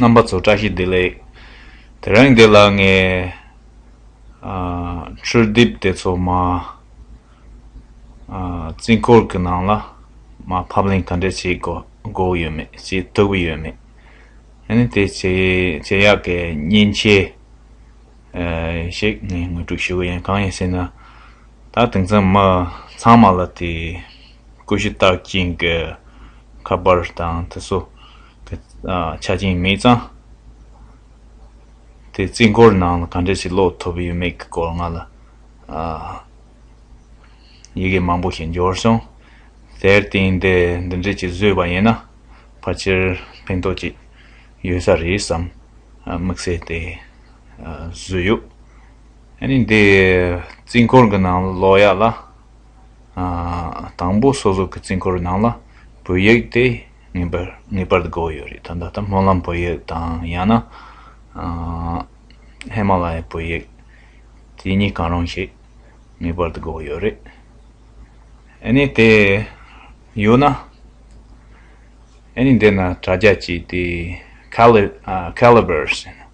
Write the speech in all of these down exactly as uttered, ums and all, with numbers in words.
རྣམ་པ་ཚོ་བཀྲ་ཤིས་བདེ་ལེགས། དེ་རིང་འདི་ལ་ངས་ཨ་འཕྲུལ་དེབ་དེ་ཚོ་མ་ཨ་རྩིས་འཁོར་གྱི་ནང་ལ་མ་ཕབ་ལེན་ག་འདྲ་བྱེད་དགོས་དགོས་ཡོད་མེད། བྱེད་ཐུབ་ཀྱི་ཡོད་མེད། ཨ་ནི་དེ་བྱེད་བྱེད་ཡག་གི་མཉེན་ཆས་ཨ་ཞིག་ངས་ངོ་སྤྲོད་ཞུ་གི་ཡིན། གང་ཡིན་ཟེར་ན། ད་དེང་སང་མི་ཚང་མ་ལ་དེ་ཀུ་ཤུ་རྟགས་ཅན་གྱི་ཁ་པར་དང་དེ་ཚོ་གི་ཨ་ཆ་རྐྱེན་མེད་ཙང་། དེ་རྩིས་འཁོར་ནང་ལ་ག་འདྲ་ཞིག་ཀློག་ཐུབ་ཡོད་མེད་ཀྱི་སྐོར་ང་ལ་ཨ་ཡི་གེ་མང་པོ་ཞིག་འབྱོར་སོང་། དེར་བརྟེན་ཏེ་འདི་འདྲ་ཅིག་བཟོས་པ་ཡིན་ན་ཕལ་ཆེར་ཕན་ཐོགས་ཅིག་ཡོད་ས་རེད་བསམ་ཨ་དམིགས་བསལ་དེ་ཨ་བཟོས་ཡོད། ཨ་ནི་འདི་རྩིས་འཁོར་གྱི་ནང་ལ་ཀློག་ཡག་ལ། ཨ་དང་པོ་སོ་སོ་གི་རྩིས་འཁོར་ནང་ལ་བོད་ཡིག་དེ་ངེས་པར་ངེས་པར་དུ་དགོས་ཡོད་རེད། ད་ལྟ་ད་སྨོན་ལམ་བོད་ཡིག་དང་ཡང་ན་ཨ་ཧི་མ་ལ་ཡའི་བོད་ཡིག་དེ་གཉིས་གང་རུང་ཞིག་ངེས་པར་དུ་དགོས་ཡོད་རེད། ཨ་ནི་དེ་ཡོད་ན། ཨ་ནི་འདི་ན་དྲ་རྒྱ་གཅིག་དེ་Cali- ཨ་Calibur ཟེར་ན།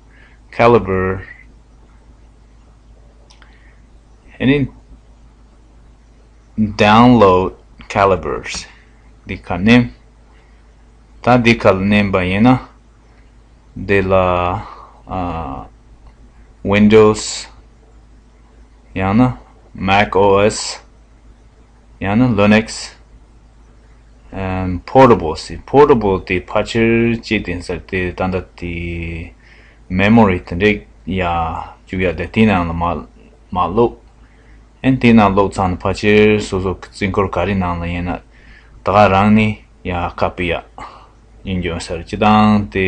Calibur ཨ་ནི་Download Calibur འདི་ཁ་མནན། ད་འདི་ཁ་ལ་མནན་པ་ཡིན་ན། འདི་ལ་ཨ་Windows ཡང་ན་Mac O S ཡང་ན་Linux ཨམ་Portable ཟེར། Portable དེ་ཕལ་ཆེར་ཅི་དེ་ཟེར་དེ་ད་ལྟ་དེ་Memory དེ་འདྲས་ཡ་བཅུག་ཡ་དེ་དེའི་ནང་ལ་མ་མ་བླུགས། ཨན་དེའི་ནང་བླུགས་ཚར་ན་ཕལ་ཆེར་སོ་སོ་གི་རྩིས་འཁོར་ག་རེ་ནང་ལ་ཡིན་ན་ད་ག་རང་ནས་ཡ་ཁ་ཕྱེ་ཡ་ཡིན་འགྱོ་ཟེར། སྤྱིར་བཏང་དེ་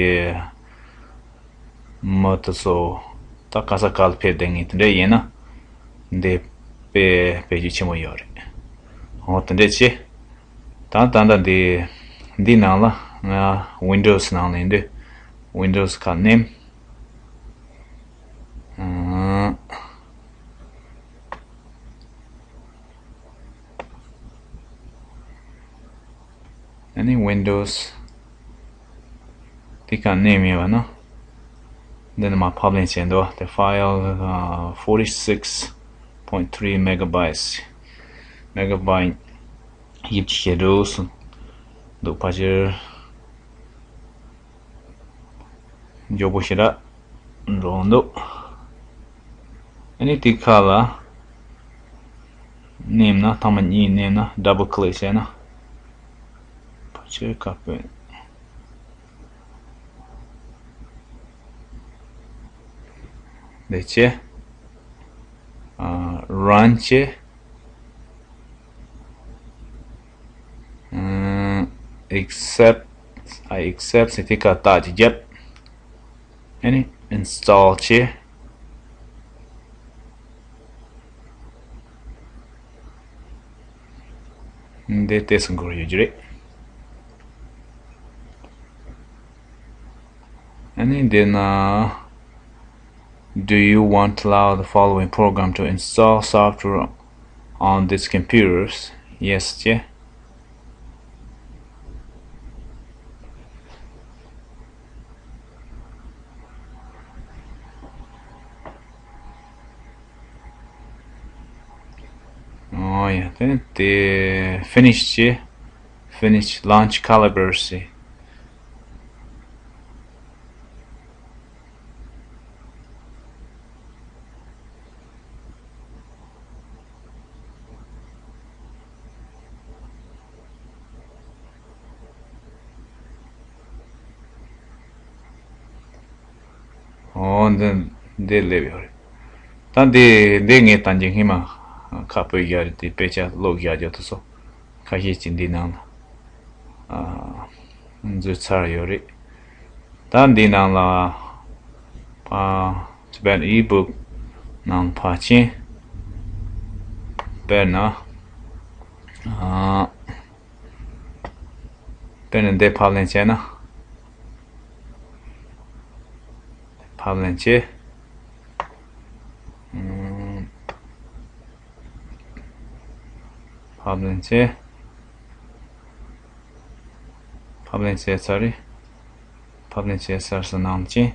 མི་དེ་ཚོ་ད་ག་ས་ག་ལ་ཕེབས་བསྡད་མཁན་དེ་འདྲས་ཡིན་ན་འདི་དཔེ་བེད་སྤྱོད་ཆེན་པོ་ཡོད་རེད། འོ་དེ་འདྲས་བྱས། ད་ད་ལྟ་འདི་འདི་ནང་ལ་ང་Windows ནང་ལ་ཡིན་དུས་Windows ཁ་མནན། ཨང་། ཨ་ནི་Windows དེ་ག་གནས་མེད་པ་ན། འདི་ནི་མ་ཕབ་ལེན་བྱས་འདུག་དེ་file ཨ་forty six point three megabytes megabyte ཡིབ་ཅིག་བྱས་འདུག་སུ་འདུག་ཕལ་ཆེར། མགྱོགས་པོ་ཞེ་དྲག་འགྲོ་འདུག་ཨ་ནི་དེ་ཁ་ལ་མནན་ན་ཐེངས་མ་གཉིས་མནན་ན་double click བྱས་ན་ཕལ་ཆེར་ཁ་དཔེ་འདི་བྱས། ཨ་run བྱས། ཨ་accept I accept ཟེར་དེ་ཁ་རྟགས་ཅིག་བརྒྱབ། ཨ་ནི་install བྱས། འདི་ཏོག་ཙམ་འགོར་ཡོད་ཀྱི་རེད། ཨ་ནི་འདི་ན། Do you want to allow the following program to install software on this computers? Yes བྱས། ཨོ་ཡ། དེ་ནི་དེ་finish བྱས། Finish launch Calibur ཟེར། ཨོ་འདི་འདི་སླེབས་ཡོད་རེད། ད་འདི་འདི་ངས་ད་གིན་སྔོན་མ་ཁ་སྤོས་བཞག་རེད། དེ་དཔེ་ཆ་ཀློག་བཞག་རྒྱུ་དེ་ཚོ་ཁ་ཤས་ཅིག་འདི་ནང་ལ་ཨ་འཛུལ་ཚར་ཡོད་རེད། ད་འདི་ནང་ལ་ཕ་Tibet ebook ནང་ཕར་ཕྱིན། དཔེར་ན་ཨ་དཔེར་ན་འདི་ཕབ་ལེན་བྱས་ན། ཕབ་ལེན་བྱས། ཨུམ། ཕབ་ལེན་བྱས། ཕབ་ལེན་བྱས་ཚར་རེད། ཕབ་ལེན་བྱས་ཚར་སོང་། ནང་ཕྱིན།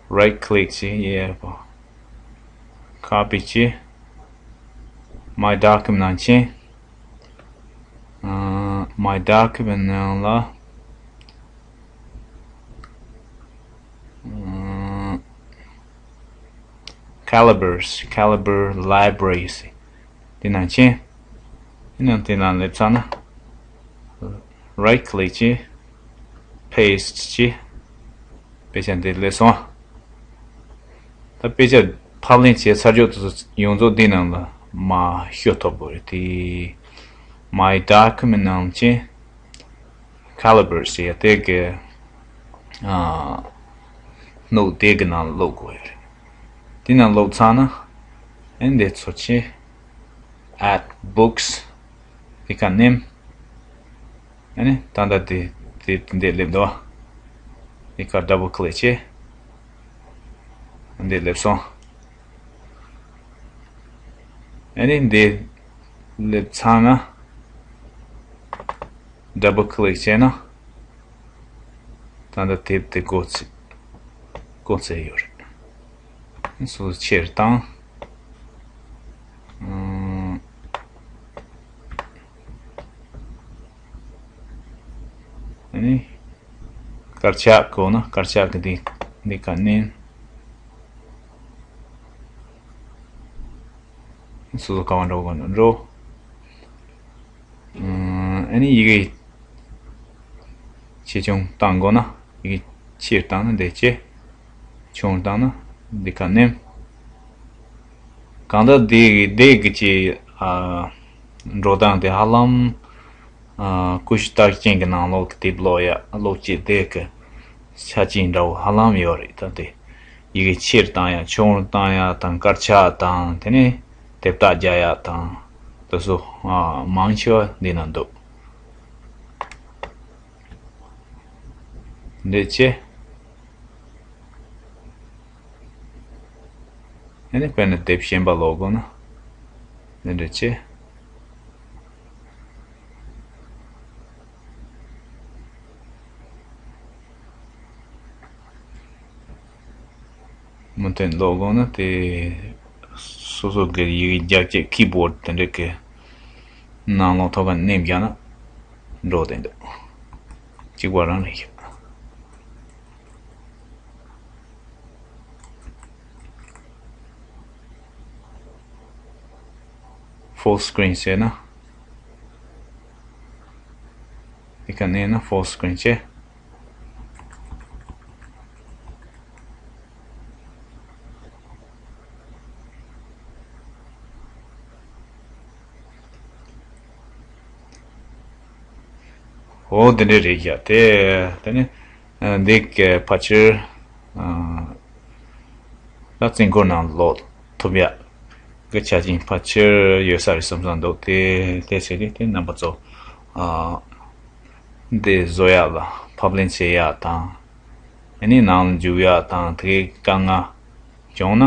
Right click བྱས། ཡས་པ། Copy བྱས། My document ནང་ཕྱིན། ཨ། My document ནང་ལ། ཨ། Calibur། Calibur libraries དེ་ནང་ཕྱིན། དེ་ནང་དེ་ནང་སླེབས་ཚར་ན། Right click བྱས། Paste བྱས། དཔེ་ཆ་འདི་སླེབས་སོང་། ད་དཔེ་ཆ་ཕབ་ལེན་བྱས་ཚར་རྗེས་དུས་ཡོངས་རྫོགས་འདི་ནང་ལ་མར་ཤོག་ཐོབ་དགོས་རེད་དེ། My document ནང་ཕྱིན། Calibur ཟེར་ཡ་དེ་གི། ཨ། སྣུག་དེ་གི་ནང་ལ་བླུག་དགོས་ཡོད་རེད། དེ་ནང་བླུག་ཚར་ན། ཨེ་འདི་ཚོ་ཆེ། Add books དེ་ཁ་ནེམ། ཨ་ནི་ད་ལྟ་དེ་དེ་འདི་སླེབས་འདུག་དེ་ཁ་double click བྱས། འདི་སླེབས་སོང་། ཨ་ནི་འདི་སླེབས་ཚར་ན། Double click བྱས་ན། ད་ལྟ་དེབ་དེ་སྒོ་ཚིག་སྒོ་ཚིག་ཡོད་རེད། སོ་སོ་ཆེར་བཏང་། ཨ་ནི། དཀར་ཆག་གོ་ན་དཀར་ཆག་གི་འདི་འདི་ག་ནས། སོ་སོ་ག་བ་འགྲོ་དགོས་ན་འགྲོ། ཨ་ནི་ཡི་གེ་ཆེ་ཆུང་བཏང་དགོས་ན་ཡི་གེ་ཆེར་བཏང་ན་འདི་ཆེ། ཆུང་བཏང་ན་འདི་ག་ནས། གང་ལྟར་འདི་གི་འདི་གི་ཆེ། ཨ། འགྲོ་སྟངས་དེ་ཧ་ལམ། ཨ། ཀུ་ཤུ་རྟགས་ཅན་གྱི་ནང་ལོགས་ཀྱི་དེབ་ཀློག་ཡ་ཀློག་བྱེད་དེ་གི་ཆ་རྐྱེན་འདྲ་བོ་ཧ་ལམ་ཡོད་རེད། ད་དེ་ཡི་གེ་ཆེར་བཏང་ཡ་ཆུང་རུ་བཏང་ཡ་དང་དཀར་ཆག་དང་དེ་ནས་དེབ་རྟགས་རྒྱག་ཡ་དང་དེ་ཚོ། ཨ། མང་ཆེ་བ་འདི་ན་འདུག་འདི་ཆེ། ཨ་ནི་དཔེར་ན་དེབ་གཞན་པ་ཀློག་དགོས་ན་འདི་འདྲ་ཆེ། མུ་མཐུད་ཀློག་དགོས་ན་དེ་སོ་སོ་གི་ཡི་གེ་རྒྱག་བྱེད་keyboard དེ་འདྲ་གི་ནང་ལོགས་ཐོག་ཁ་ནས་རྒྱག་ན་འགྲོ་བསྡད་འདུག་གཅིག་པ་རང་རེད་ཤག Full screen བྱས་ན། དེ་ག་ནས་ན་full screen བྱས། འོ་དེ་འདྲ་རེད་ཤག་དེ་དེ་ནི། ཨ། འདི་གི་ཕལ་ཆེར། ཨ། ད་རྩིས་འཁོར་ནང་ཀློག་ཐུབ་ཡག་གི་ཆ་རྐྱེན་ཕལ་ཆེར་ཡོད་ས་རེད་བསམ་བསམ་འདུག་དེ་དེ་བྱས་ཏེ་དེ་རྣམ་པ་ཚོ། ཨ། འདི་བཟོ་ཡག་ལ་ཕབ་ལེན་བྱེད་ཡག་དང་། ཨ་ནི་ནང་ལ་འཇུག་ཡག་དང་དེ་གའི་དཀའ་ངལ་བྱུང་ན།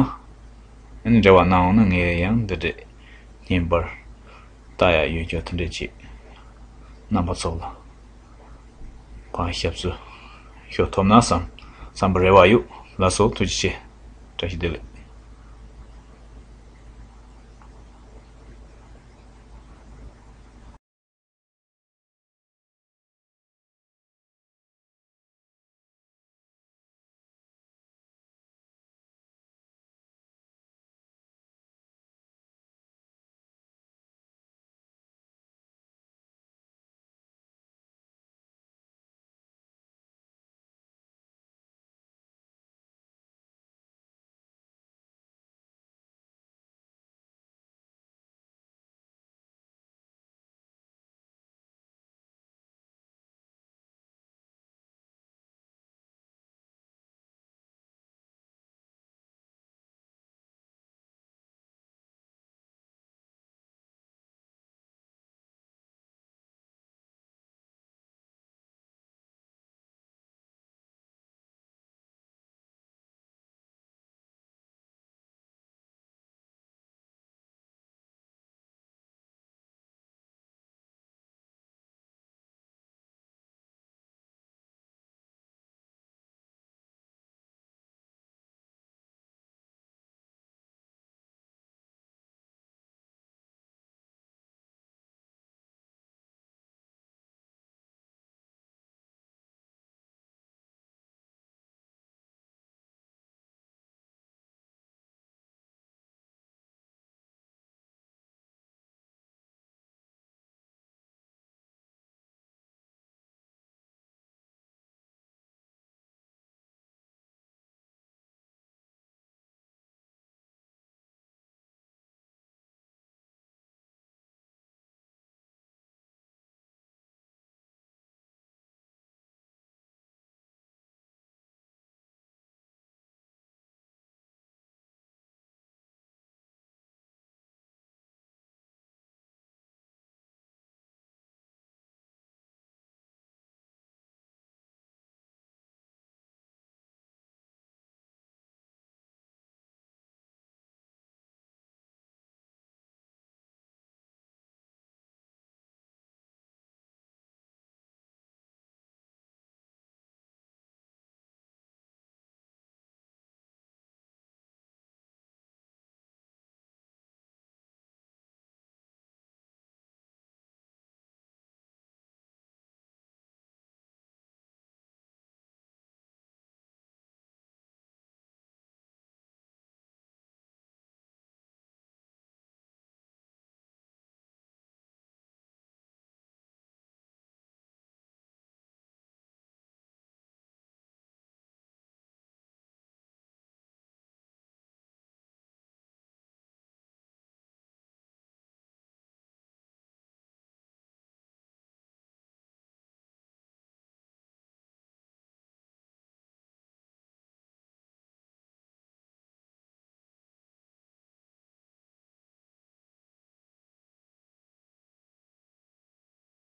ཨ་ནི་འབྲེལ་བ་གནང་འོང་ན་ངས་ཡང་འདི་འདྲས་བརྙན་པར་ལྟ་ཡག་ཡོད་རྒྱུ་དེ་འདྲས་ཅིག་རྣམ་པ་ཚོ་ལ་ཕར་ཞབས་སུ་ཞུ་ཐུབ་ན་བསམ་བསམ་པའི་རེ་བ་ཡོད། ལགས་སོ། ཐུགས་རྗེ་ཆེ། བཀྲ་ཤིས་བདེ་ལེགས།